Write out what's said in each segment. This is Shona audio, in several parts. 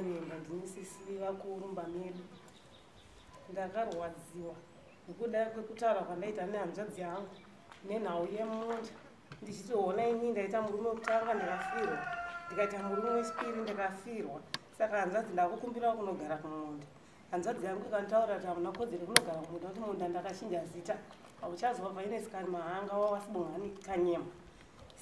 Kanyemba, ndini sisi vakuru mumba medu. Ndakarwadziwa nekuda kwekutaura kwandaita nehanzvadzi yangu nenhau yemunda, ndichiti hona, ini ndaita murume wekutanga ndakafirwa, ndikaita murume wechipiri ndakafirwa, saka hanzvadzi ndakukumbirawo kunogara kumunda. Hanzvadzi yangu ikanditaurira kuti hamuna kodzero yekunogara kumunda, kuti munda ndakachinja zita, hauchazova Vainesikani Mahanga, wawasibongani Kanyema.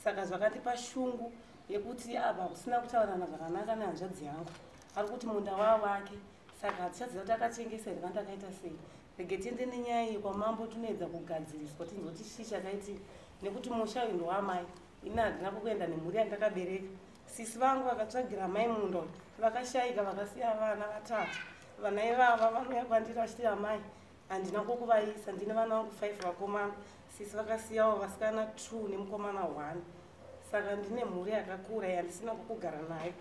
Saka zvakandipa shungu yekuti apa kusina kutaurirana zvakanaka nehanzvadzi yangu, ari kuti munda wava wake, saka hatichaziva kuti akatengesa here kana ndakaita sei. Rege tiende nenyaya iyi kwamambo, tinoedza kugadziriswa, tinzwa kuti chii chakaitika, nekuti musha uyu ndowamai, ini handina kukuenda nemhuri yandakabereka. Sisi vangu vakatsvagira mai munda uyu vakashayika, vakasiya vana vatatu. Vana ivava vanouya kwandiri vachiti, "Amai, handina kwokuvaisa." Ndine vana vangu 5 vakomana, sisi vakasiyawo vasikana 2 nemukomana 1, saka ndine mhuri yakakura yandisina kwokugara nayo.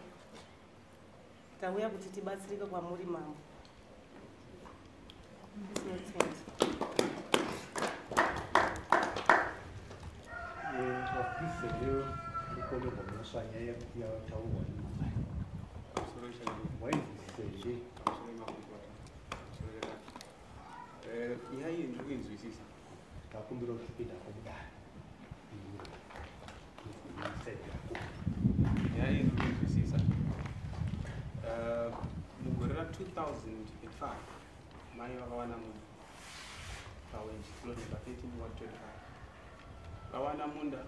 Tauya kuti tibatsirike kwamuri, mambo. Tinotenda. Vafundisi kupomerwa mhosva, nyaya yataurwa nemamai, wainzwisise? Nyaya iyi ndiri kuinzwisisa. Takumbira kuti tipinda mudare side yako. Nyaya iyi ndiri kuinzwisisa. Mugore ra2005 mai vakawana munda paWenji, plot number 13 125. Vawana munda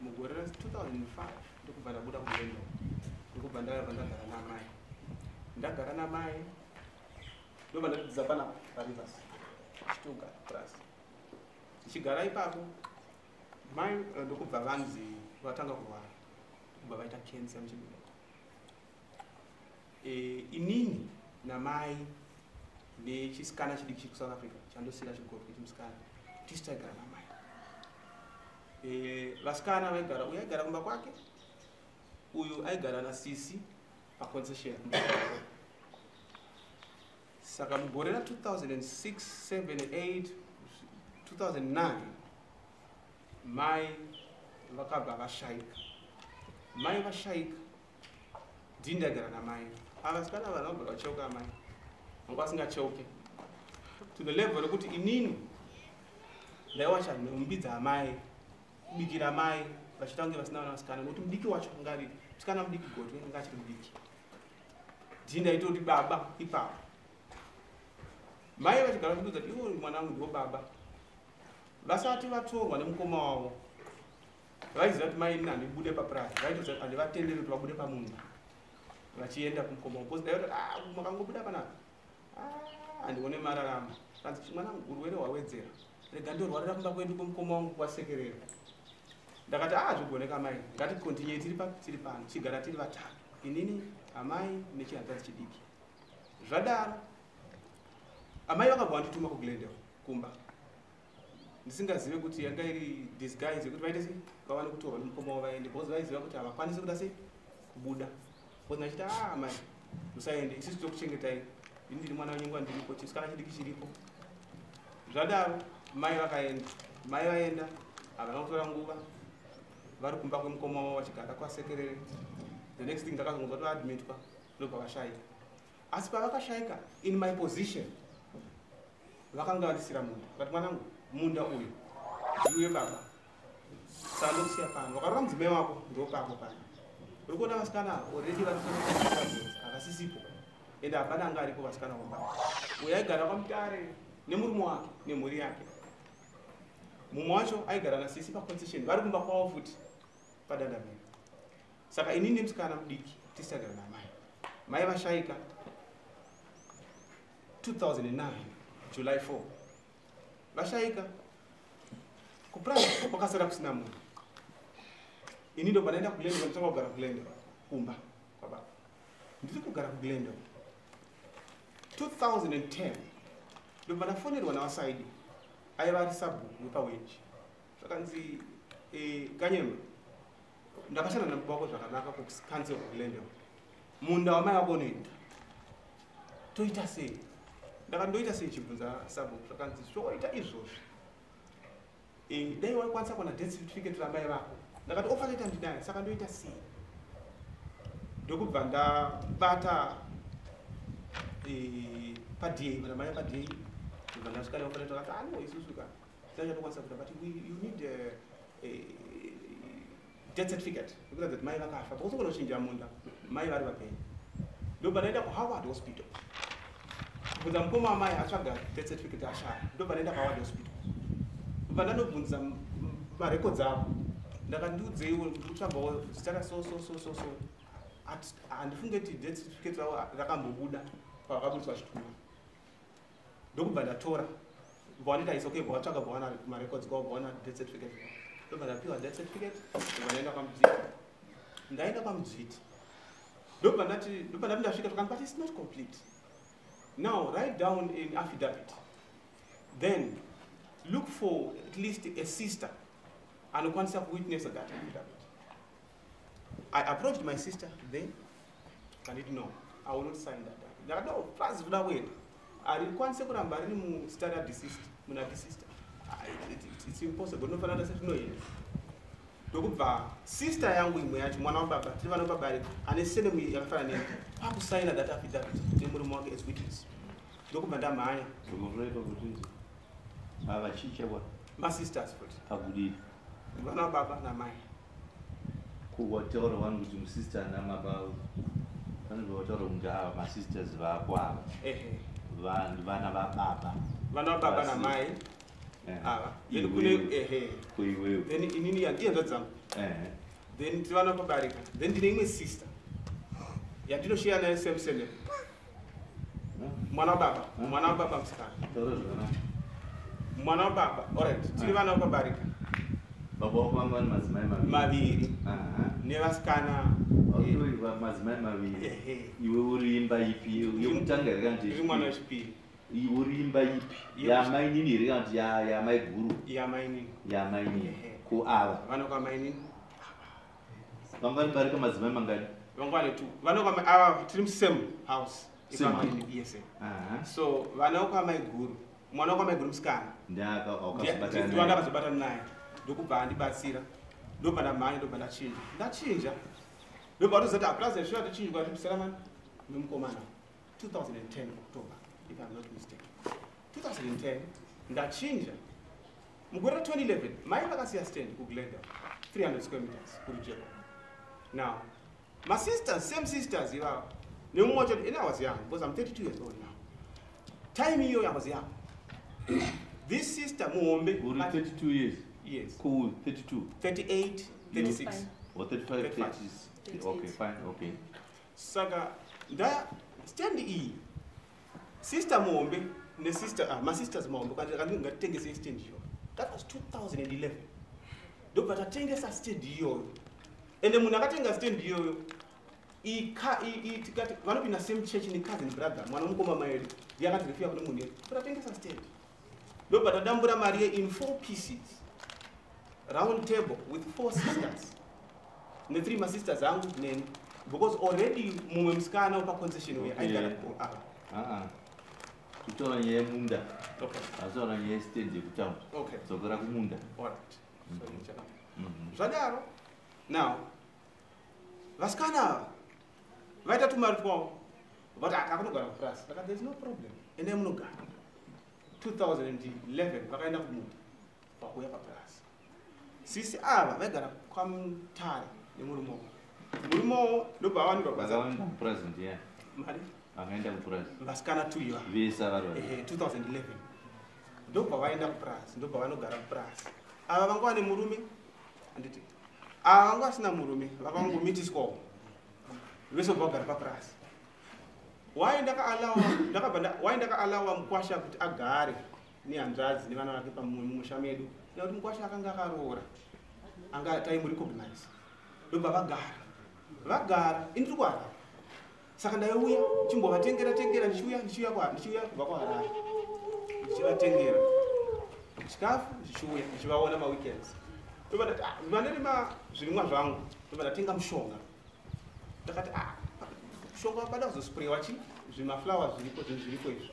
mugore ra2005, ndokubva ndabuda kuGlendale, ndokubva ndabva ndagara namai. Ndagara namai, ndobva ndatidzidza panapa paRivers, chitogara plus tichigara ipapo. Mai ndokubva vanzi vatanga kurwara, ndokubva vaita cancer muchibereko. Inini namai nechisikana chidiki chiri kuSouth Africa chandosiyira chigotwe chimusikana, tisu taigara namai. Vasikana vaigara, uyu aigara kumba kwake, uyu aigara nasisi paconcession. Saka mugore ra2006, 7, 8, 2009 mai vakabva vashayika. Mai vashayika, ndini ndaigara namai. Ava vasikana vana vabva vacheuka amai vanga vasingacheuke to the level rekuti inini ndaiwacha nhumbi dzaamai, kubikira mai, vachiita kunge vasina vana vasikana, nokuti mudiki wacho anga ari musikana mudiki, gotwe anga achiri mudiki. Ndini ndaitoti baba ipapo. Mai vachigara vachidudza kuti iwo mwana wangu ndiwo baba. Vasati vatorwa nemukoma wavo, vaiziva kuti mai inini handibude papurazi, vaitoziva handivatenderi kuti vabude pamunda vachienda kumukoma wavo, because ndaitoti, "Ah, makangobuda panapa, ah, handione mararama." Kanzi, "Mwanangu, urwere hwawedzera, rega ndorwarira kumba kwedu kwemukoma wangu kwasekerera." Ndakati, "A, zvigoneka mai, ngaticontinue tiri pa tiri pano." Chigara tiri vatatu, inini, amai nechihanzvadzi chidiki. Zvadaro amai vakabva vandituma kuGlendale kumba, ndisingazive kuti yanga iri disguise yekuti vaite sei, vawane kutorwa nemukoma wavo vaende, because vaiziva kuti havakwanisi kuda sei kubuda. Because ndachiti, "A, amai, musaende, isusu tokuchengetai, ini ndiri mwana wenyu, nguva ndiripo, chisikana chidiki chiripo." Zvadaro mai vakaenda. Mai vaenda, havana kutora nguva vari kumba kwemukoma wavo vachigara kwasekerere. The next thing ndakazonzwa kuti vaadmitwa, ndobva vashayika. Asi pavakashayika, in my position, vakanga vandisira munda. Vakati, "Mwanangu, munda uyu ndiwe baba, saka ndokusiya pano. Wakarora mudzimai wako, ndopako pano. Uri kuona vasikana already vari havasisipo, ende hapana anga aripo vasikana kumba. Uyu aigara kwaMutare nemurume wake nemhuri yake, mumwe wacho aigara nasisi paconcession, vari kumba kwavo futi padandamiri. Saka inini nemusikana mudiki tisagara namai." Mai vashayika 2009 July 4. Vashayika, kupurazi kwakasara kusina munhu. Ini ndobva ndaenda kuGlendale, ndotanga kugara kuGlendale kumba kwababa. Ndiri kugara kuGlendale 2010, ndobva ndafonerwa navasaidi, aiva ari sabhuku wepaWenji. Zvakanzi, "Kanyemba, ndakashanda nababa wako zvakanaka kucouncil kuGlendale. Munda wamai wako unoenda, toita sei?" Ndakati, "Ndoita sei?" Chibvunza sabhuku. Zvakanzi, "Zvoita izvozvi, dai waikwanisa kuona death certificate ramai vako." Ndakati, "Offer letter ndinayo, saka ndoita sei?" Ndokubva ndabata. paDA, ndamhanya paDA, ndobva ndasvika nevafanira, takati, "Ano isusu ka tinachatokwanisa kuita, but you need a death certificate yekuratidza kuti mai vakafa, because ugona kuchinja munda mai vari vapenyu." Ndobva ndaenda kuHoward Hospital kubvunza mukoma wamai atsvaga death certificate, ashaya. Ndobva ndaenda kuHoward Hospital, ndobva ndanobvunza marecords avo. Ndakandiudzeiwo, ndikutsvagawo zita raso so so so so. Handifunge kuti death certificate ravo rakambobuda pavakabudiswa chituma. Ndokubva ndatora, bva is okay, bva watsvaga, bva wana marecords kwavo, bva wana death certificate. Ndobva ndapiwa death certificate, ndobva ndaenda kwaMudzviti. Ndaenda kwaMudzviti, ndobva ndati, ndobva ndati ndasvika, tikati, "But it's not complete. Now write down an affidavit, then look for at least a sister anokwanisa kuwitness that affidavit." I approached my sister then, kanditi, "No, I will not sign that." Ndakati, "No, purazi kuda kuenda harikwanise kuramba riri muzita radeceased, muna deceased. It's impossible, rinofanira setinoenda." Ndokubva sister yangu imwe yacho, mwana wababa, tiri vana vababa, ariko ane surname yakafanana neni, kwakusaina that affidavit nemurume wake as witness. Ndokubva ndamhanya. Zvokureva kuti ava chichakwa? Masisters futi. Pakudii? Vana vababa namai. Kuwataura wani kuti musister namaba, vanobva vataura kunge ava masisters vako ava? Ehe. Vana vababa. Vana vababa namai ava. Then kune Iwewe. Ehe. Kuiwewe. Then inini handiyenza dzangu. Then tiri vana pabarika. Then ndine imwe sister yandinoshare nayo same surname, mwana wababa, mwana wababa musikana. Taura zvakanaka. Mwana wababa, alright, tiri vana vapabarika. Baba wako vanga vane madzimai maviri? Maviri. Aha. Nevasikana. Uri madzimai maviri. Ehe. Iwe uri imba ipi, yekutanga here kana kuti Ndiri mwana wechipiri. Iwe uri imba ipi, yamainini here kana kuti yamaiguru? Yamainini. Yamainini. Ehe. Ko ava? Vana kwamainini. Vanga vari barika madzimai mangani? Vanga vane two. Vana kwamai ava tiri musame house. Same. Ikwamainini, yes. Aha. So vana kwamaiguru, mwana wakwamaiguru musikana. Ndaka Ndiwa ndakazobatana naye, ndokubva andibatsira. Ndobva ndamhanya, ndobva ndachinja. Ndachinja, ndobva tozati apurazi shuwa tichinjwa timusera mani nomukomana 2010 October, if I'm not mistaken, 2010 ndachinja. Mugore ra2011 mai vakasiya stand kuGlendale, 300 square meters kuRujeko. Now masisters, same sisters ivavo nemumwe wacho, and I was young because I'm 32 years old now. Time iyoyo I was young. This sister muhombe. Uri 32 years? Yes. Cool, 32? 38, 36. Or 35? 35. 30. Okay, fine, okay. Saka nda stand iyi, sister muhombe nesister, masisters mahombe kandi ngatitengese stand iyoyo. That was 2011. Ndobva tatengesa stand iyoyo. Ende munhu akatenga stand iyoyo, tikati vanopinda same church necousin brother, mwana mukoma maeri, ndiye akati refiya kune munhu yedu. Tatengesa stand, ndobva tadambura mari ye in four pieces, round table with four sisters nethree masisters angu neni, because already mumwe musikana wepaconcession uya aigara apa. Aa, kutaura nyaya yemunda. Okay. Asitaura nyaya yestand yekutaura. Okay. Dzokera kumunda. Alright. Sorry, chakanaka. Mhm. Zvadaro, now vasikana ava vaita tumari twavo, vati atakunogara kupurasi. Ndakati, "There is no problem, endai munogara." 2011 vakaenda kumunda, vakuuya papurasi. Sisi ava vaigara kwaMutare nemurume wavo. Murume wavo ndobva awanikwa basa. Vakaenda kupurazi ndiani? Mari. Vakaenda kupurazi? Vasikana two iva. Vese vari vaviri? Ehe, 2011 ndobva vaenda kupurasi, ndobva vanogara kupurasi. Ava vanga vane murume, handiti? Ava vanga vasina murume, vakangomitiswawo vese, bva vagara papurasi. Wai ndakaalawa, ndakabva wai ndakaalawa mukwasha kuti agare nehanzvadzi nevana vake pamumusha medu? Nekuti mukwasha akanga akaroora, anga taimurecognize. Ndobva vagara, vagara. Ini ndiri kuHarare, saka ndaiuya chimbovatengera tengera, ndichiuya, ndichiuya ndichiuya kubva kuHarare, ndichivatengera chikafu, ndichiuya ndichivaona maweekends. Ndobva ndati, "Ah, vanderima zvirimwa zvangu." Ndobva ndatenga mushonga. Ndakati, "Ah, mushonga pada kuzosprayiwa chi zvimaflowers zviripo, zvinhu zviripo izvi,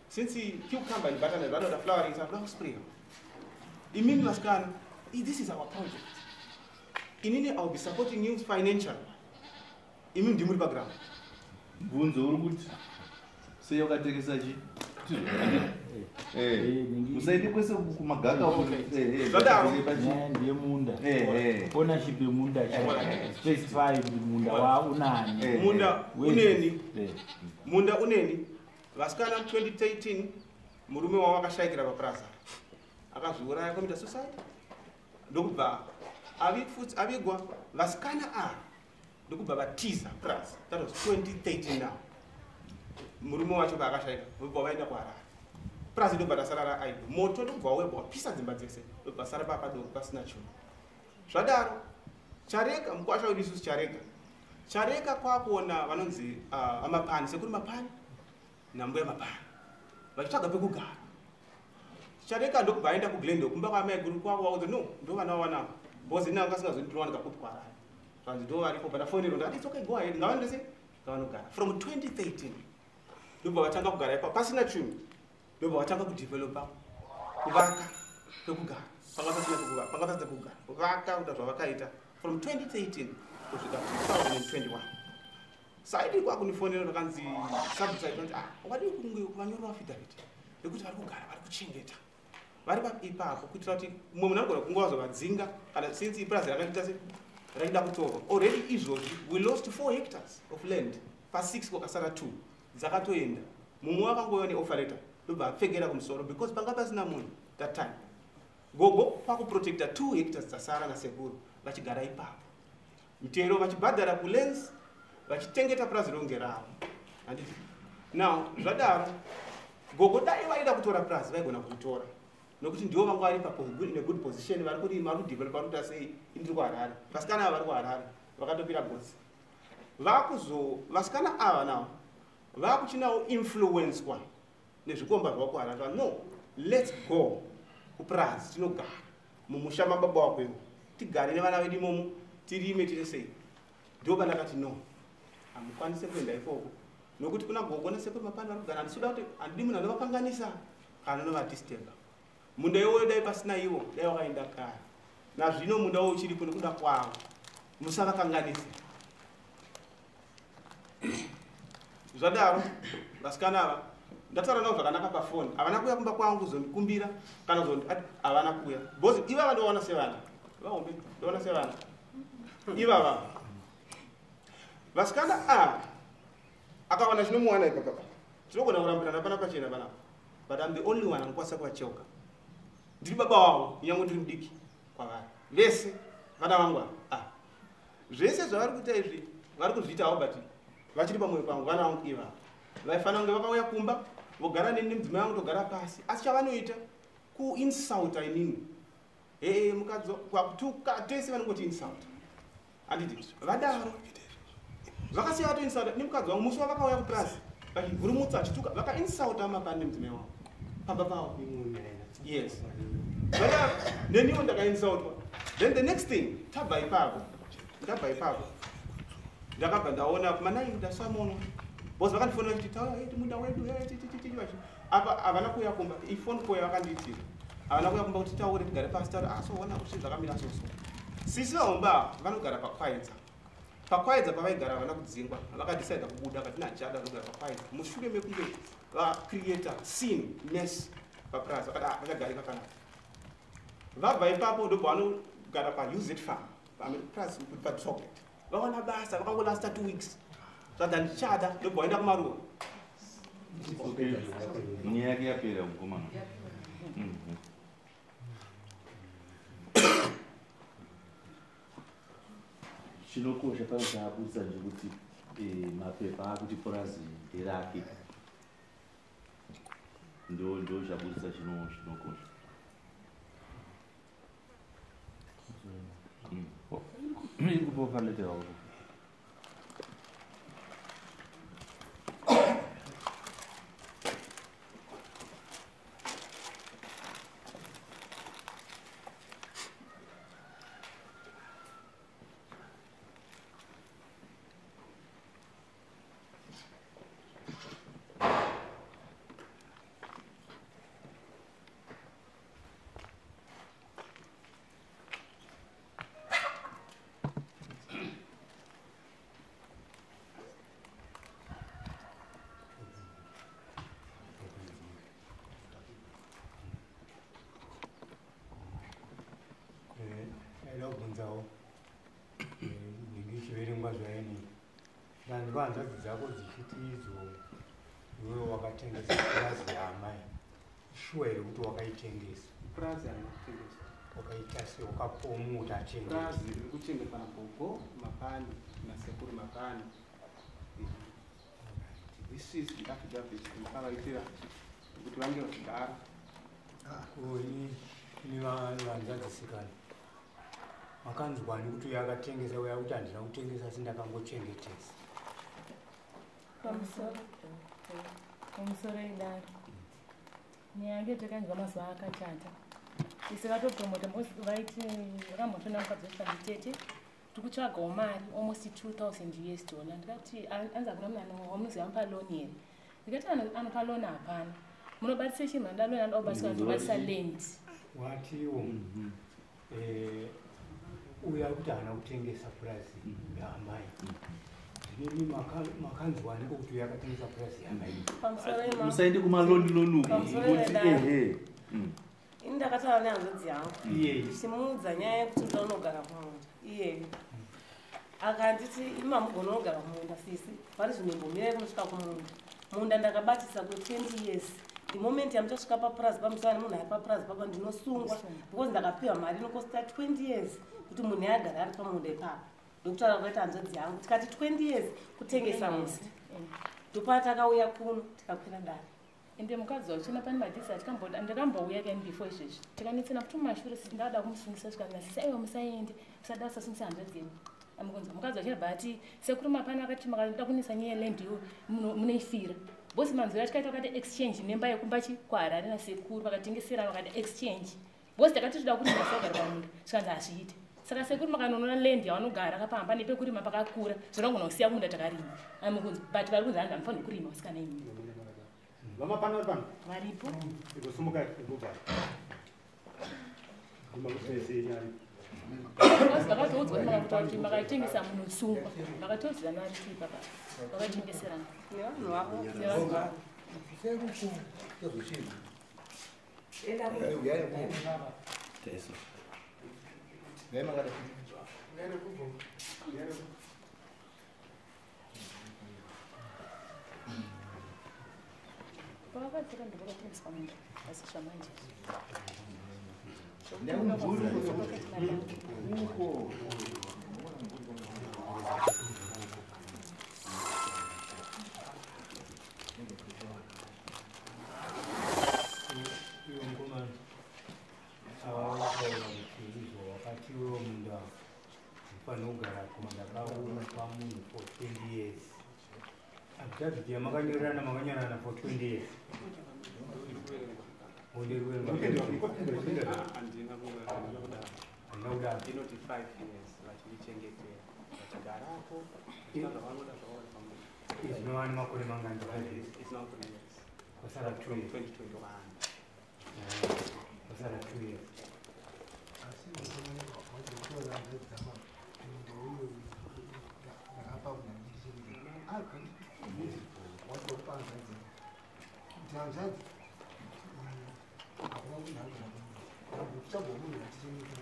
since cucumber and butternut vanoda flowering, saka ndoda kusprayiwa." Imimi vasikana, this is our project. Inini I will be supporting you financially, imimi ndimuri paground. Bvunzo uri kuti Sei wakatengesa chi? Usaende kwese kumagaka. Zvadaro. Nyaya ndeyemunda, ownership yemunda, specify kuti munda waunani. Munda uneni. Munda uneni. Vasikana, 2013 murume wavo akashayikira papuraza, akazviuraya, commita suicide, ndokubva futi avigwa. Vasikana ava ndokubva vatiza purazi. That was 2013. Now murume wacho paakashayika, vobva vaenda kuHarare. Purazi ndobva rasara raaidwa. Moto ndokubva webva wapisa dzimba dzese, ndobva sara papadoko pasina chinhu. Zvadaro, Chareka, mukwasha wedu isusu, Chareka, Chareka kwakuona vanonzi aMapani, sekuri Mapani nambuya Mapani vachitsvaga pekugara. Chareka ndokubva aenda kuGlendale kumba kwamai guru kwavo. Vaudza, "No, ndo vana vavanavo," because ini anga asingazoni ndinowanika kupi kuHarare. Zvanzi ndo varipo, but afonero ndakati, "It's okay, go ahead." Ngavandese, ngavanogara. From 2013 ndobva vatanga kugara ipapo pasina chinhu. Ndobva vatanga kudevelopa, kuvaka pekugara. Panga pasina pekugara, panga pasina pekugara. Vaka kuita zvavakaita from 2013 kusvika 2021. Saidi kwakunifonera, ndakanzi subside kuti, "Ah, wadii kunge vanyorwa affidavit nekuti vari kugara, vari kuchengeta, vari ipapo," kuitira kuti mumwe munhu anogona kunge wazovadzinga kana since ipurazi rakaita se raida kutorwa already. Izvozvi we lost 4 hectares of land, pa6 kwakasara 2 dzakatoenda. Mumwe wakangouya neoffer letter, ndobva apfekera kumusoro because panga pasina munhu that time. Gogo kwakuprotecta 2 hectares dzasara nasekuru, vachigara ipapo, mutero vachibhadhara kulands, vachitengeta purazi ronge ravo, handiti? Now zvadaro, gogo dai vaida kutora purazi vaigona kuritora, nokuti ndivo vanga vari papo in a good position, vari kurima, vari kudevelopa, vari kuita sei. Indiri kuHarare, vasikana ava vari kuHarare vakatopira gotsi. Vakuzo vasikana ava navo vakuchinawo influencwa nezvikomba zvavo kuHarare. "No, let's go kupurazi, tinogara mumusha mababa wako iwo, tigare nevana vedu imomo, tirime, tiri sei." Ndo pandakati, "No, hamukwanisi kuenda ikoko, nokuti kuna gogo nasekuru Mapani vari kugara. Handisi kuda kuti, handidi munhu anovakanganisa kana anovadisturba. Munda iwoyo dai pasina ivo, dai wakaenda kare. Nazvino munda uwo uchiripo nekuda kwavo, musavakanganise." Zvadaro, vasikana ava ndataura navo zvakanaka pafoni. Havana kuuya kumba kwangu kuzondikumbira kana kuzondi, havana kuuya because ivava ndovaona sevana vahombe, ndoona sevana ivava. Vasikana ava akawana chinomuwana ipapapa, tinogona kurambirana pana pachena panapa, but I'm the only one anokwanisa kuvacheuka. Ndiri baba wavo, nyange ndiri mudiki kwavari vese. Vana vangu ava, ah, zvese zvavari kuita izvi vari kuzviitawo, but vachiri pamwoyo pangu. Vana vangu ivava vaifanira kunge vakauya kumba, vogara neni nemudzimai vangu, togara pasi. Asi chavanoita kuinsulta inini, ee mukadzi kwakutuka tese, vanongoti insulta, handiti? Vadaro vakasiya vatoinsulta nemukadzi wangu. Musi wavakauya kupurazi vachivhurumutsa, vachituka, vakainsulta Mapani nemudzimai wangu pamba pavo. Yes, vadaro neniwo ndakainsultwa. Then the next thing, tabva ipapo, ndabva ipapo, ndakabva ndaona kuma9 ndasamonwa because vakandifonera vachiti, "Taura, hey, munda wedu, hey, apa havana kuuya kumba. Ifone call yavakandiitira, havana kuuya kumba kuti taure, tigare pasi, taure. Ah, so ona kuti zvakamira so. So sisi vahomba vanogara paKwaedza. PaKwaedza pavaigara havana kudzingwa, vakadecida kubuda, vakati nachada vanogara paKwaedza mushure mekunge vacreata scene, mess papurazi. Vakati, "Ah, vachagarika panapa." Vabva ipapo ndobva vanogara paUZ Farm purazi paDroglet. Vawana basa, vakangolasta 2 weeks, zvadza ndichada, ndobva vaenda kumaruwa. Nyaya yake yapera, mukomana. Chinokosha pano chaabudisa ndechekuti mapepa akuti purazi nderake. Ndo chabudisa chinokosha. Iri kupa offer letter wako. Hanzvadzi dzako dzichiti idzo iwewe wakatengesa purazi yaamai, shuwa here kuti wakaitengesa? Purazi harina kutengeswa. Wakaita sei? Wakapuwa mumwe kuti atengese? Purazi riri kuchengetwa nagogo Mapani nasekuru Mapani. This is the affidavit ndakavaitira kuti vange vachigara. Imi vanzvadzisikana, makanzwani kuti uyo akatengesa, uya kuti handina kutengesa asi ndakangochengetesa? Pamusoro idare, nyaya yange takanzwa mazuva akachata ise vatopromota, vaiti vakambotona mukadzi wechipandi, tete tikutsvagawo mari almost 2000 US dollar. Ndikati anzi hakuna munhu wamunoziva mupa loan here? Ndikati anopa loan hapana. Munobatisa chinhu anoda loan, anoda kubatsira, anotobatisa land. Watiwo uya kuti haana kutengesa purazi yaamai. Zvinemi makanzwaniko kuti uya akatengesa purazi yaamai? Pamusoro. Musaende kumaloni loni uku. Pamusoro. Ngoti Yedare. ehe. Ini ndakataura nehanzvadzi yangu Iyeyi. ndichimuudza nyaya yekuti ndoda unogara kumunda. Iyeyu akanditi, ima mugona unogara kumunda sisi, pari zvinombomirai kunosvika kumunda. Munda ndakabatisa kwe20 years. The moment yamuchasvika papurazi pamusana nemunhu ari papurazi papa, ndinosungwa because ndakapiwa mari inokosta 20 years kuti munhu agara ari pamunda ipapo. Ndokutaura kwakaita hanzvadzi yangu, tikati 20 years kutengesa munda. Ndopa takauya kuno, tikakwira dare. Ende mukadzi wachona pane madhisi atikamboda. Ndakambouya kaini before izvezvi, tikanetsana kuti mumashure sisi ndada kumusungisa, svika nasisi, aiwa musaende, musada kusasungisa hanzvadzi yedu. Amukunzwa mukadzi wachona bva ati sekuru Mapani akati makada kunetsa nyaya yeland iyo munoifira bhosi. Manzwiro atikaita vakati exchange nemba yekumba chi kuHarare nasekuru vakatengeserana, vakati exchange bhosi. Takati toda kurima sagara pamunda, zvikanzi hazviite. Saka sekuru makanonona land yavanogara akapamba nepekurima pakakura, zvinogona kusiya munda takarima. Amukunzwa, but vari kunzi hanzi hamufaniri kurima usikana imi. VaMapani vari pano? Varipo. Igosumuka igobva imakuseseinyari. Because vakatoudzwa kuti makakuta kuti makaitengesa munosungwa, vakatoudzana vari ipapa vakatengeserana. Nevanhu vavo. Nevanhu vavo. Enda. Teso. Pavakadzika ndovakatengeswa munda, asi zvamanje Uko. Iwe mukomana, avakutaura kuti izvo wakati iwewo munda ufanira kugara kumunda kaupa munhu for 20 years. Affidavit yamakanyorerana, makanyorerana for 20 years? Handina kudaro. Handina kudaro. Inoti 5 years vachindichengetera, vachigarapo, vachiita zvavanoda zvavo pamunda. Izvinova nemakore mangani, 5 years? It's now 3 years. Kwasara 2 From years. 2021. Kwasara 2 years. Asi munda uyu ndakapa munhu wadopa hanzvadzi, kuti hanzvadzi hakuna munhu agara kutsvagwa munhu atichengeta.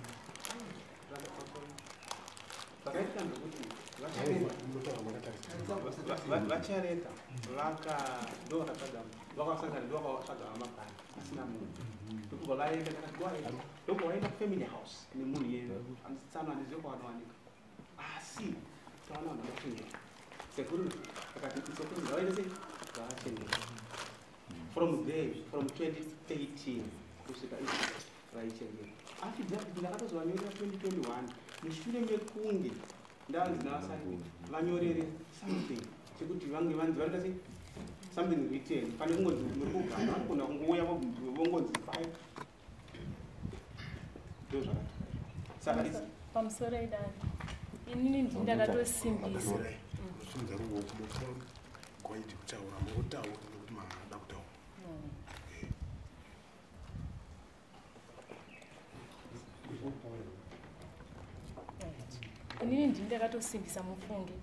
Zvakaitika ndekuti vachareta vaka ndo vakatsvaga, vakasangana, ndo vakatsvaga VaMapani asina munhu, ndokubva vaenda. Takati go ahead, ndobva vaenda kufamily house nemunhu iyeye. Tsano handizive kwavanowanika, asi taona vanhu vakachengeta. Sekuru akati sekuru ngavaende sei, vavachengeta from there, from 2013 kusvika izvi vaichengeta. Affidavit ndakatozovanyorera 2021 mushure mekunge ndanzi navasai vanyorere something chekuti vange vanzi varita sei, something written. Pane kungonzi muri kugara, vanogona kungouya vongonzi five. Ndo zvakati saka Pamusoro idani, inini ndini ndakatosimbisa. Musimudza ruoko, gwaidi kutaura, mukutaura nekuti maada kutaura. Right. Inini ndini ndakatosimbisa mufunge.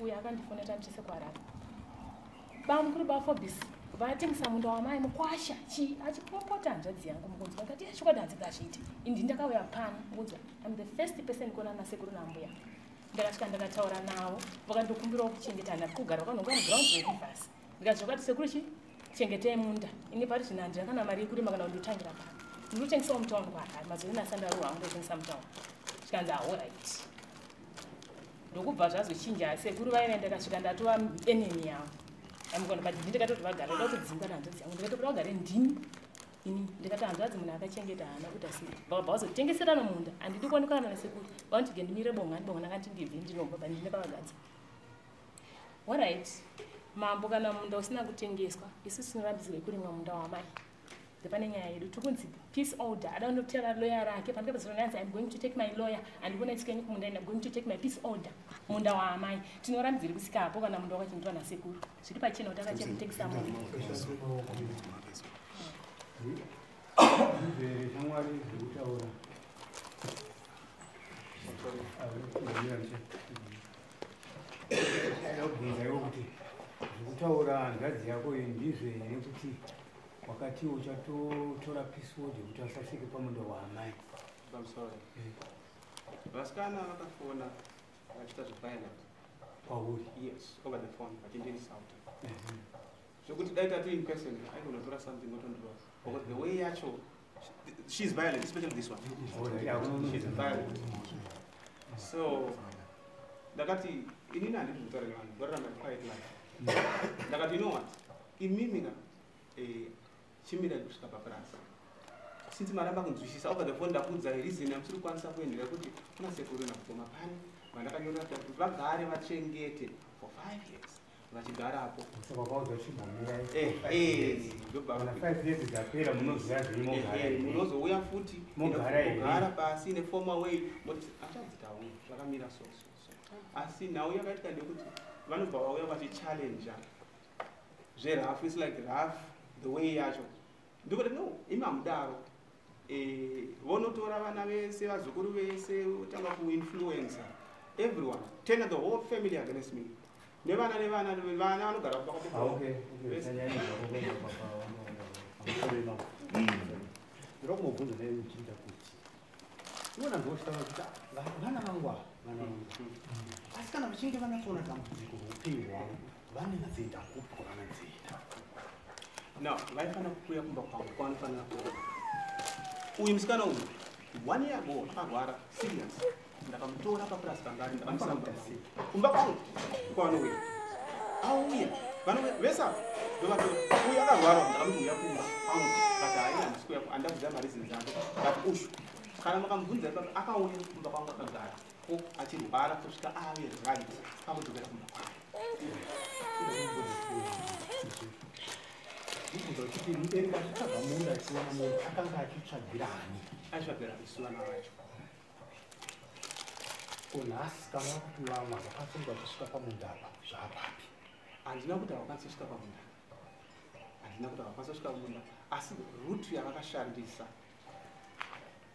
Uyo akandifonera tanditese kuHarare, bamukuru baFobis vatengesa munda wamai mukwasha chi, achipopota hanzvadzi yangu. Mukunzwa, ndikati chokwadi hanzi ngazviite. Ini ndini ndakauya pano, mukunzwa, I'm the first person kuona nasekuru nambuya. Ndakasvika ndakataura navo, vakandokumbirawo kuchengetana kugara vakanonga muground revhasi. Ndikazva kuti sekuru chi chengetei munda. Ini pari zvino handina kana mari yekurima kana kundotangira pano. Ndinotengesawo mutauni kwaHarare, mazuva ino asandarohwa hangu ndotengesa mutauni. Zvikanzi alright. Ndokubva zvazochinja sekuru vaive ndakasvika ndatova enemy yavo. Amukona but ndikatoti vagare ndoda kudzingwa nehanzvadzi yangu, ndikatoti vagare ndini. Ini ndikati hanzvadzi munhu akachengeta haana kuita sei. Vakabva vazotengeserana munda, handidi kuonekana nasekuru. Vanoti ndimire bonga, bonga ndakati ndibve ndinobva but ndine pavagadza. Alright. Mambo kana munda usina kutengeswa, isusu tinorambidzirwe kurimwa munda wamai. Ndepane nyaya yedu tikunzi peace order. Ada kunotera lawyer rake panenge pazonanzi I'm going to take my lawyer andikuona tsika kumunda I'm going to take my peace order. Munda waamai tinorambidziri kusikapo kana munda wakachengetwa nasekuru. Zviri pachena kuti akachengetesa munda. Shamwari zvekutaura. Ndakubvunza iwe kuti zvekutaura hanzvadzi yako iyi ndizvo here kuti wakati uchatotora peace order kuti asasvike pamunda waamai? Pamusoro. Vasikana vakafona vachiita zveviolent. Kwauri? Yes, over the phone vachindiinsulta. Zvekuti dai tati in person aigona something otondirova. Because the way yacho, she's violent, especially this one. She's violent. So ndakati inini handidi kutaura nevanhu, ndorarama quiet life. Ndakati you know what, imimi ka chimirai kusvika papurasi. Since maramba kunzwisisa over the phone ndakuudzai reason yamusiri kukwanisa kuendera kuti kuna sekuru nakugoma pani vandakanyorera kuti vagare vachengete for 5 years vachigarapo. Saka wakaudza chimbomirai. Kana 5 years dzapera munoziva zvenyu mogara here? Munozouya futi Mogara here? mogara pasi in a formal way moti achadzitawo zvakamira so so so. Asi nhau yakaitika ndekuti vanobva vauya vachichallenja zverough. It's like rough the way yacho. Ndikuti no, imi hamudaro. Vonotora vana vese, vazukuru vese, votanga kuinfluencer everyone, turn the whole family against me. Nevana nevana vana vanogara kumba kwako. Okay. Ndinoda kumubvunza naye muchinda kuti iwona ndochitaura kuti vana vangu ava vana vangu asi kana vachinge vanatsoona dambudziko roupenyu hwavo vanenatsoenda kupi kwavanatsoenda? Now, vaifanira kuuya kumba kwangu kwavanofanira kuuya. Uyu musikana uyu 1 year ago akarwara serious. Ndakamutora papurasi pangari ndakamuisa kumba kwangu kwavanouya. Auya, vanouya vese ava ndovatora. Uyu akarwara ndakamuti uya kumba kwangu but hayi handisi kuuya, handida kuziva mareasons ake. But ushu kana makamubvunza ipapo akauya kumba kwangu akagara ko achirwara kusvika ave right akudzokera kumba kwake. Ndibvunza kuti mubereki achitsvaga munda achiwana munhu akanga achitsvagirani? Aitsvagira isu vana vacho. Ko nhasi kana kuti vamwe havakwanisi kunge vachisvika pamunda apa zvaapapi? Handina kuti havakwanisi kusvika pamunda. Handina kuti havakwanisi kusvika pamunda, asi route yavakashandisa.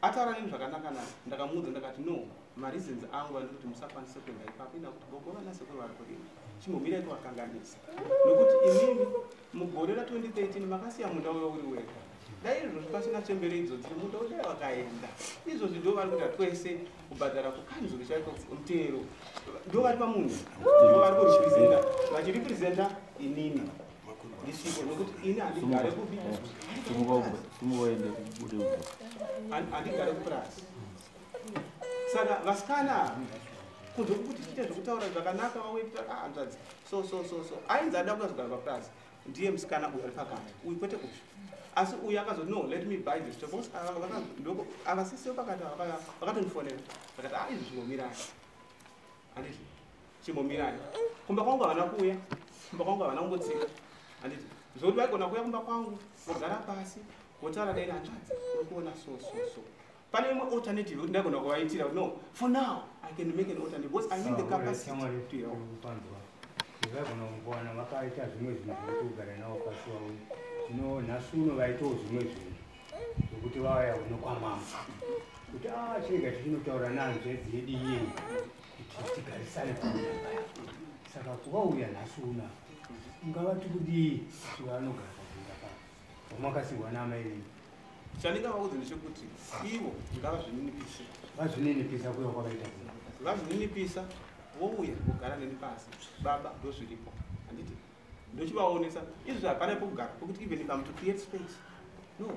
Ataura neni zvakanaka naka, ndakamuudza ndakati no, mareasons angu andiri kuti musakwanise kuenda ipapo ina kuti gogo vana sekuru vari kurima. Chimbomirai kuvakanganisa. Nokuti imimi mugore ra2013 makasiya munda uyo uri wega. Dai izvozvi pasina chembere idzodzi munda udai wakaenda. Izvozvi ndo vari kuita twese kubhadhara kukanzuru chaiko mutero. Ndo vari pamunda. Ndo vari kurepresenta. Vachirepresenta inini. Ndisiko nokuti ini handigare kupi. Sumuka uende kubude uko. Handigare kupurasi. Saka vasikana kunze kwekuti tiite zvekutaura zvakanaka vauye kutaura hanzvadzi so so so so ainzi ada kuzogara papurasi ndiye musikana uyu ari pakati uyu kwete uyu. Asi uyu akazoti no, let me buy this because ava sisi vepakati ava vakatondifonera vakati izvi zvimbomirai, handiti chimbomirai. Kumba kwangu havana kuuya, kumba kwangu havana kungotsika, handiti zvokuti vaigona kuuya kumba kwangu vogara pasi votaura dai hanzvadzi uri kuona so so so. Pane imwe alternative yekuti ndaigona kuvaitira no, for now I can make an alternative because I need the capacity to help. Vaigona kungowana vakaita zvimwe zvinhu zvekuti ugare navo pasi vauye. Zvino nhasi uno vaitawo zvimwe zvinhu zvokuti vauya kuno kwamama kuti chirega tichinotaura nehanzvadzi yedu iyeyi kuti tigarisane pamunda paya. Saka kuvauya nhasi uno ungavati kudii kuti vanogara pamunda paya wamakasirwa naamai venyu? Chandingavaudza ndechekuti ivo ngavazvininipise. Vazvininipisa kuya kwavaita kuno. Vazvininipisa, vouya vogara neni pasi. Baba, ndozviripo, handiti? Ndochivaonesa izvi, hapana pekugara, pekuti even if I'm to create space, no,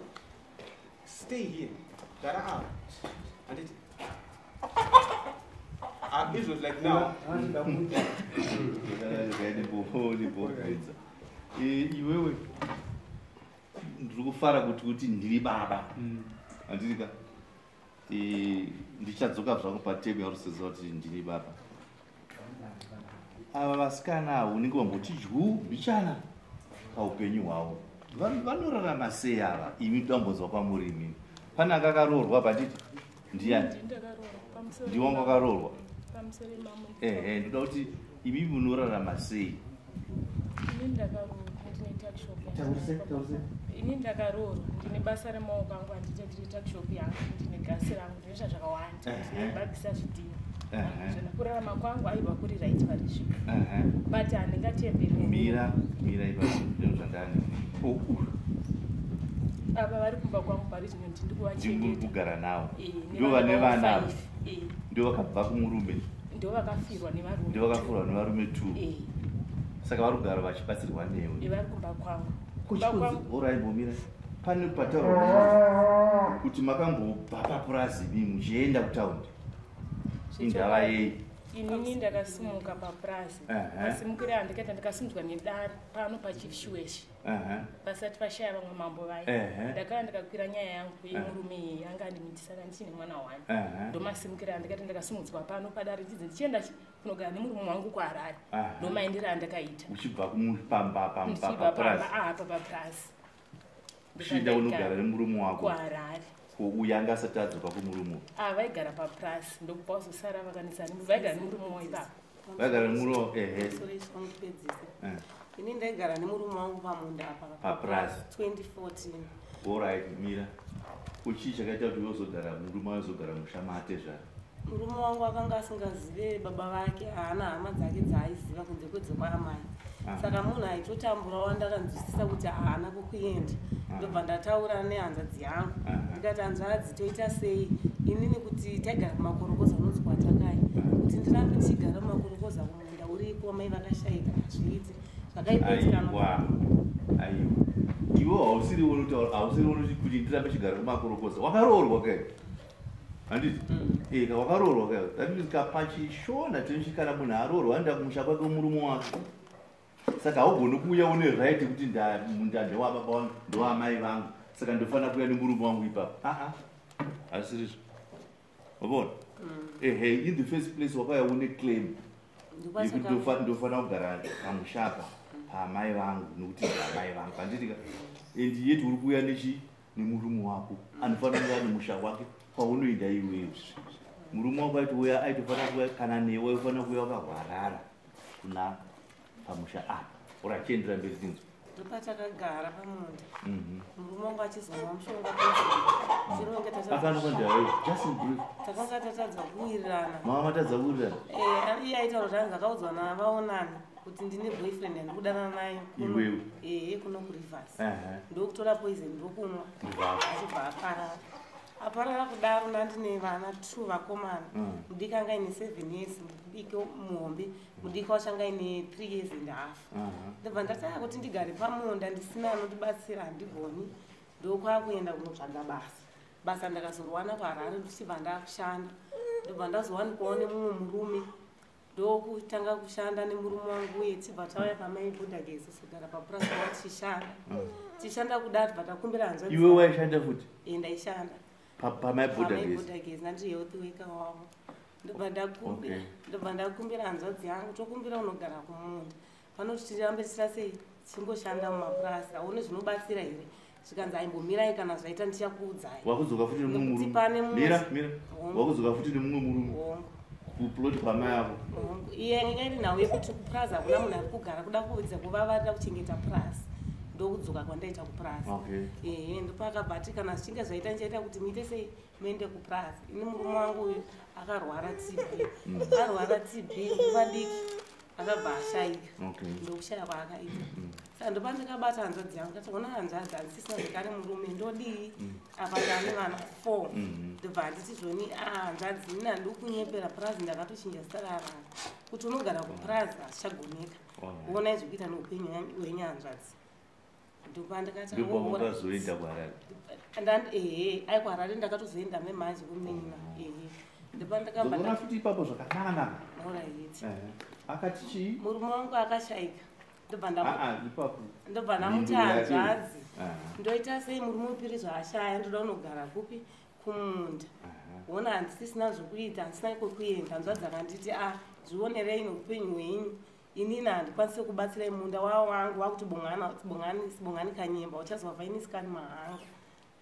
stay here, gara apa, handiti? Ah, izvo like now. Ndibobvunza iwewe, ndiri kufara kuti ndiri baba, handiti ka? Ndichadzoka zvangu patable yarusedzo kuti ndini baba. Ava vasikana ava unenge wamboti dyu mbichana paupenyu hwavo. Vanorarama sei ava? Imi toambonzwa kwamuri imimi. Pane akakaroorwa panditi? Ndiani? Ndakaroorwa, pamusoro. Ndiwangu akaroorwa. Pamusoro, mamo. Ehe, ndoda kuti imimi munorarama sei? Ini ndakaroorwa, ndine tuckshop. Taurise, taurise. Ini ndakaroorwa, ndine basa remaoko angu, handite? Ndine tuckshop yangu, ndine gasi rangu, ndinoita zvakawanda. Ndinobhagisa zvidhina. Zvona kurarama kwangu aiwa kuri right parizvino, but handingatemberi. Mira, mira ipapo, ndino zvandani. Oh, Ava vari kumba kwangu pari zvino, ndindi ndimuri kuvachengeta. kugara navo? Eh, Ndo vane vana ava? five. Eh, Ndo vakabva kumurume? Ndo vakafirwa nevarume. Ndo vakafurwa nevarume two? Eh, Saka vari kugara vachibatsirwa newe? Eh, vari kumba kwangu, kumba kwangu. Alright, mbomira. Pane pataurwa kuti makambobva papurazi imi muchienda kutaundi, indava yei? Inini ndakasimuka papurazi. Masimukire andikaita, ndakasimudzwa nedare pano paChief Shiweshi, pasati pashaya vamwe mambo vaya. Ndakava ndikakwira nyaya yangu yemurume iyi anga andimitisa ndichine mwana wani. Ndomasimukire andikaita, ndakasimudzwa pano padare ndichidzi ndichienda kunogara nemurume wangu kuHarare. Ndomaendero andakaita. Uchibva Ndichibva papurazi? pamba apa papurazi. Uchienda kunogara nemurume wako? KuHarare. Uyu anga asati adzoka kumurume? Ah, vaigara papurazi, ndokubva wazosara vakanisana, vaigara nemurume wavo ipapo. Vaigara nemurume wavo, ehe. Sorry, chikangupedzisa. Ini ndaigara nemurume wangu pamunda apa. Papurazi. 2014. Alright, mira. Kuchii chakaita kuti wozogara, murume wazogara musha matezvara? Murume wangu akanga asingazive baba vake, haana hama dzake dzaaiziva kunze kwedzekwaamai. Saka munhu aitotambura wandakanzwisisa kuti haana kukuenda. Ndobva ndataura nehanzvadzi yangu, ndikati, "Hanzvadzi, toita sei inini kuti taigara kumakorokoza unonzi kwatakai, kuti ndirambe ndichigara mumakorokoza kumunda uriko, mai vakashayika, hazviiti." Zvakaipetikana. Aiwa, aiwa, iwe hausiri unotaura, hausiri unoti kuti ndirambe chigara kumakorokoza. Wakaroorwa kai, handiti? Eka, wakaroorwa kai. That means kapachishona tinochi kana munhu aroorwa anoenda kumusha kwake murume wake. Saka haugoni kuuya une right kuti munda ndewababa vangu, ndewamai vangu, saka ndofanira kuuya nemurume wangu ipapo. Aa, hazisirizvo, wabona? Ehe, in the first place wakauya une claim yekuti ndofanira kugara pamusha apa pamai vangu nokuti ndamai vangu, handitika? And yet uri kuuya nemurume wako anofanira kunge ane musha wake kwaunoenda iwewe. Murume wako aitouya, aitofanira kuuya kana newe aifanira kuuya wakahwarara kuna pamusha apa. Ora, chiendera mberi tinzwa. Ndopatakagara pamunda. Murume wangu achizomwa mushonga, tinonge Akanwa ndayo, just in brief. takanga tatadza kuwirirana. Mama matadza kuwirirana? Eh, iye aitaura kuti anzi akaudzwa navaonani kuti ndine boyfriend yandikudanana nayo Iwewe? Ehe, kuno kuRivers. Ndokutora poison, ndokumwa. Ndobva. Achibva aparara. Aparara kudaro, ndandine vana two vakomana. Mudiki anga aine 7 years, mudiki muhombe. Mudiki wacho anga aine 3 years and half. Ndobva ndati, "Ah, kuti ndigare pamunda ndisina anondibatsira handigoni." Ndokwakuenda kunotsvaga basa. Basa ndakazorwana kuHarare, ndichibva ndakushanda. Ndobva ndazowanikwawo nemumwe murume, ndokutanga kushanda nemurume wangu uye. Tibva tauya pamai Budagezi, kuzogara papurasi pava tichishanda. Tichishanda kudaro, tibva takumbira hanzvadzi. Iwe waishanda futi? Eh, ndaishanda. Pamai Budagezi? Budagezi, ndandiri health worker wavo. Ndobva ndakumbira, ndobva ndakumbira hanzvadzi yangu, tokumbira unogara kumunda panoti tirambe tichita sei, tichingoshanda mumapurasi, aone zvinobatsira here. Zvikanzi, "Aimbomirai, kana zvaita ndichakuudzai." Wakudzoka futi nemumwe Nekuti murume? pane mumwe- Mira, mira. Hongu. Wakudzoka futi nemumwe murume? Hongu. Kuplot pamai avo? Hongu. Iye yanga iri nhau yekuti kupurazi hakuna munhu ari kugara, kuda kuwedza kuvavarira kuchengeta purasi, ndokudzoka kwandaita kupurazi. Ehe, ndopakabva ati, "Kana zvichinge zvaita ndichaita kuti muite sei, muende kupurazi." Ini murume wangu uyu akarwara TB. Arwara TB nguva diki, akabva ashayika. Ndokushaya kwaakaita. Saka ndopa ndakabata hanzvadzi yangu, ndati ona hanzvadzi, handisisina zvekare murume, ndodii? Apa ndane vana 4. Ndobva handiti zvoni, a hanzvadzi, ini handidi kunyepera, purazi ndakatochinja zita raarara kuti unogara kupurazi hazvichagoneka. Onai zvekuita neupenyu hwenyu hanzvadzi. Ndopa ndakati Ndopamukazoenda kuHarare? Ehe, ai, kuHarare ndakatozoenda memanje kumunina, ehe. Ndopa ndakabva Dzokora futi ipapo zvakanaka. Alright. Akati chii? Murume wangu akashaika, ndobva Ah, ah, ipapo. Ndobva ndamuti, Mhinduro yake. hanzvadzi, ndoita sei? Murume wepiri zvaashaya, ndoda kunogara kupi? Kumunda. Ona, handisisina zvokuita, handisina kwekuenda. Hanzvadzi akanditi, a zvionerei neupenyu hwenyu, inini handikwanisi kubatsirai, munda wavo wangu wakuti Bongani, Sibongani Kanyemba, uchazwa vainisikani mahanga,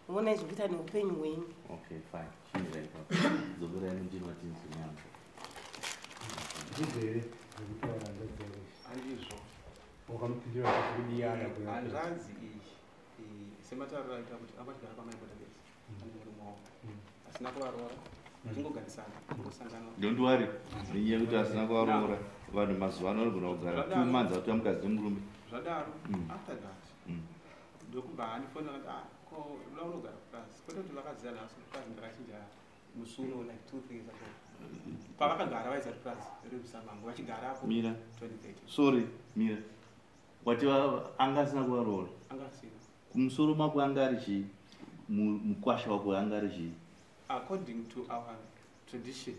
onai zvokuita neupenyu hwenyu. Okay, fine, chimira ipapo, dzokerai mundima tinzwe nyama. Ndizvo here zvekutaura hanzvadzi yako izvi? Handizvo. Wakamupindura kuti kudiyana? Hanzvadzi iyi, sematauriro aita kuti anga achigara kwamaibodabesi ane murume wavo asina kuvaroora, vachingogarisana, kungosangana. Don't worry nenyaya yekuti asina kuvaroora. Vanhu mazuva ano vanogona kugara 2 months akuti mukadzi nemurume. Zvadaro, after that ndokubva andifonera kuti, ah, ko uda unogara kupurazi? Kwete kuti vakaziva nhasi kuti purazi ndakachinja musi uno, like 2, 3 years ago. Pavakagara vaiziva kuti purazi remusamango vachigarapo Mira. 2013. Sorry, mira. Wati anga asina kuvaroora? Anga asina. Kumusoro mako anga ari chii? Mukwasha wako anga ari chii? According to our tradition,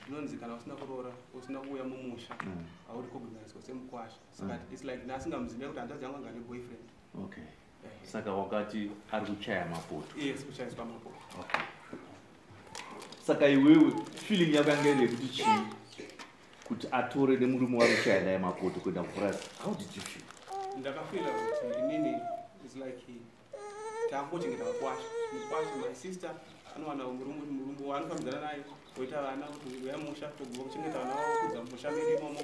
inonzi kana usina kuroora, usina kuuya mumusha, hauri kurecogniswa semukwasha. Saka it's like ndasingamuzivi kuti hanzvadzi yangu anga ane boyfriend. Okay, saka wakati ari kuchaya mapoto? Yes, kuchayiswa mapoto. Okay, saka iwewe feeling yako yanga iri yekuti chii, kuti atore nemurume wari kuchaya naye mapoto kuenda kupurazi? How did you feel? Ndakafeela kuti inini is like takungochengeta mukwasha. Mukwasha, my sister, anowana murume waanofambidzana naye, oita vana, kuti uya musha, toguma kuchengeta vana vavo, kudza musha medu imomo,